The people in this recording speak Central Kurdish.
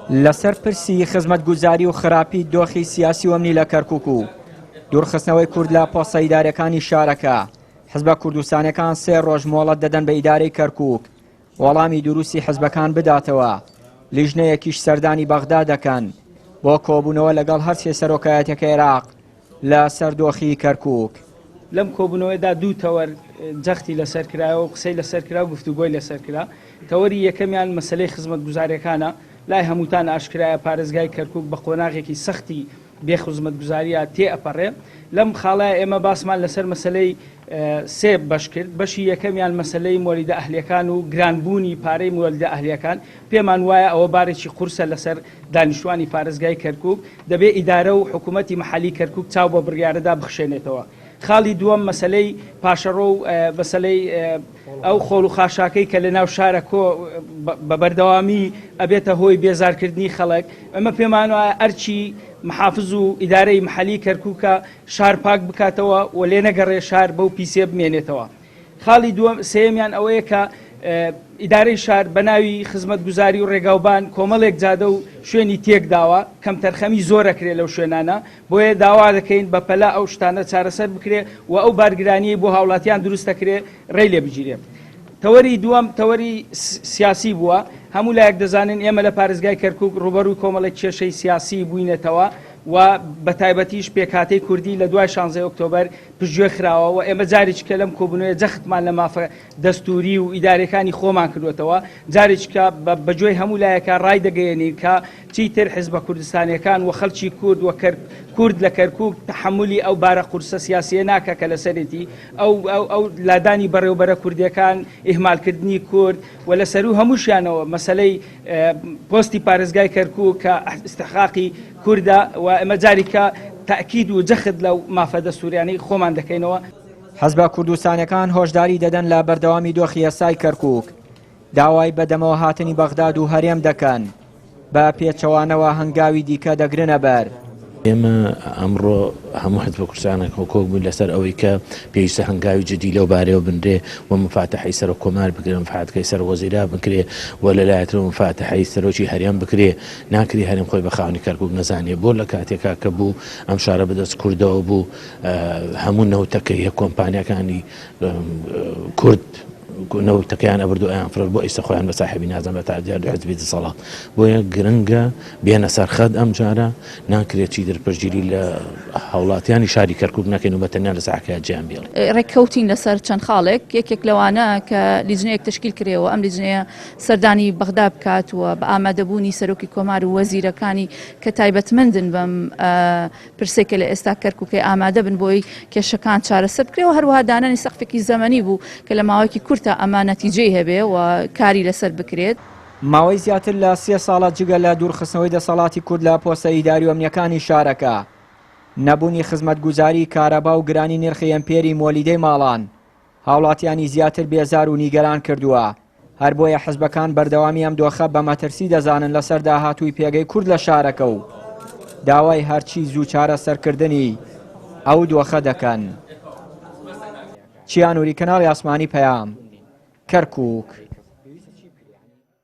لەسەر پرسی خزمەتگوزاری و خراپی دۆخی سیاسی و ئەمنی لە کەرکوک و دوورخستنەوەی کورد لە پۆستە ئیداریەکانی شارەکە، حزبە کوردستانیەکان سێ ڕۆژ مۆڵەت دەدەن بە ئیدارەی کەرکوک وەڵامی دروستی حزبەکان بداتەوە، لیژنەیەکیش سەردانی بەغدا دەکەن بۆ کۆبوونەوە لەگەڵ هەرسێ سەرۆکایەتیەکەی عێراق لە سەر دۆخی کەرکوک. لەم کۆبوونەوەیەدا دوو تەوەر جەختی لەسەر کرایەوە و قسەی لەسەر کرا و گفتوگۆی لەسەر کرا. تەوەری یەکەمیان مەسەلەی خزمەتگوزارییەکانە. لای هەمووتان ئاشکرایە پارێزگای کەرکوک بە قۆناغێکی سەختی بێ خزمەتگوزارییا تێ ئەپەڕێ. لەم خاڵەیا ئێمە باسمان لەسەر مەسەلەی سێ بەش کرد. بەشی یەکەمیان مەسەلەی مۆلیدە ئەهلییەکان و گرانبوونی پارەی مۆلیدە ئەهلییەکان. پێمان وایە ئەوە بارێکی قورسە لەسەر دانیشتوانی پارێزگای کەرکوک، دەبێ ئیدارە و حکومەتی مەحەلی کەرکوک چاو بە بڕیارەدا بخشێنێتەوە. خاڵی دووەم مەسەلەی پاشەڕۆ و مەسەلەی ئەو خۆڵ و خاشاکەی کە لە ناو شارە کۆ بە بەردەوامی ئەبێتە هۆی بێزارکردنی خەڵک. ئەمە پێمان وایە ئەرکی محافز و ئیدارەی مەحەلی کەرکوکە شار پاک بکاتەوە و لێنەگەڕێ شار بەو پیسیە بمێنێتەوە. خاڵی دووەم سێیەمیان ئەوەیە کە ئیدارەی شار بە ناوی خزمەتگوزاری و ڕێگاوبان کۆمەڵێک جادە و شوێنی تێکداوە، کەمتەرخەمی زۆر ئەکرێ لەو شوێنانە، بۆیە داوا دەکەین بە پەلە ئەو شتانە چارەسەر بکرێ و ئەو بارگرانیەی بۆ هاوڵاتیان دروست دەکرێ ڕێی لێ بگیرێ. تەوەری دووەم تەوەری سیاسی بووە، هەموو لایەک دەزانن ئێمە لە پارێزگای کەرکوک ڕووبەڕووی کۆمەڵێک کێشەی سیاسی بووینەتەوە و بەتایبەتیش پێکهاتەی کوردی لە دوای شانزەی ئۆکتۆبەر پشتگوێ خراوە و ئێمە جارێکیکە لەم کۆبوونەوەیە جەختمان لە مافە دەستووری و ئیداریەکانی خۆمان کردووەتەوە، جارێکیکە بە گوێی هەموو لایەکە ڕایدەگەیەنین کە چیتر حزبە کوردستانیەکان و خەڵکی کورد و کورد لە کەرکووک تەحەمولی ئەو بارە قورسە سیاسیە ناکا کە لەسەرێتی، ئەو ئەو لادانی بەڕێوبەرە کوردیەکان، ئیهمالکردنی کورد و لە سەروو هەمووشیانەوە مەسەلەی پۆستی پارێزگای کەرکووک کە ئیستحقاقی کوردە و ئێمە جاریکە تەئکید و جەخت لەو مافە دەستووریانەی خۆمان دەکەینەوە. حزبە کوردستانیەکان هۆشداری دەدەن لە بەردەوامی دۆخی ئێستای کەرکوک، داوای بەدەمەوە هاتنی بەغداد و هەرێم دەکەن، بە پێچەوانەوە هەنگاوی دیکە دەگرنە بەر. ئێمە ئەمڕۆ هەموو حزبە کوردستانەکە کۆک بووین لەسەر ئەوەی کە پێویستە هەنگاوی جدی لەو بارەیەوە بنرێ و مفاتەحەی سەرۆک کۆمار بکرێ، مفاتەحەی سەرۆک وەزیران بکرێ و لەلایەترەوە مفاتەحەی سەرۆکی هەرێم بکرێ. ناکرێ هەرێم خۆی بە خاوەنی کەرکوک نەزانێ. بۆ لە کاتێکا کە بوو ئەم شارە بەدەست کوردەوە بوو هەموو نەوتەکەی هە کۆمپانیاکانی کورد نەوتەکەیان ئەبرد و ئەیان فرۆشت بۆ ئیستا خۆیان بە ساحێبی نازان بە تادیار و حزبی دەسەڵات بۆیە گرنگە بێنە سەرخەت ئەم جارە ناکرێت چیتر پشتگیری لە هاوڵاتیانی شاری کەرکوک نەکەین و بە تەنیا لە ساحەکەیا جێیان بێڵین. ڕێککەوتین لەسەر چەند خاڵێک، یەکێک لەوانە کە لیجنەیەک تەشکیل کرێ و ئەم لیجنەیە سەردانی بەغدا بکات و بە ئامادەبوونی سەرۆکی کۆمار و وەزیرەکانی کە تایبەتمەندن بەم پرسەی کە لە ئێستا کەرکوکەی ئامادە بن بۆی کێشەکان چارەسەر بکرێ و هەروەها دانانی سەقفێکی زەمەنی بوو کە لە ماوەیەکی کورتە ئەمە نەتیجەی هەبێ و کاری لەسەر بکرێت. ماوەی زیاتر لە سێ ساڵە جگە لە دوورخستنەوەی دەسەڵاتی کورد لە پۆستە ئیداری و ئەمنییەکانی شارەکە، نەبوونی خزمەتگوزاریی کارەبا و گرانی نرخی ئەمپێری مۆلیدەی ماڵان، هاوڵاتیانی زیاتر بێزار و نیگەران کردووە، هەر بۆیە حزبەکان بەردەوامی ئەم دۆخە بە مەترسی دەزانن لەسەر داهاتووی پێگەی کورد لە شارەکە و داوای هەرچی زوو چارەسەرکردنی ئەو دۆخە دەکەن. چیا نوری، کەناڵی ئاسمانی پەیام، کەرکوک.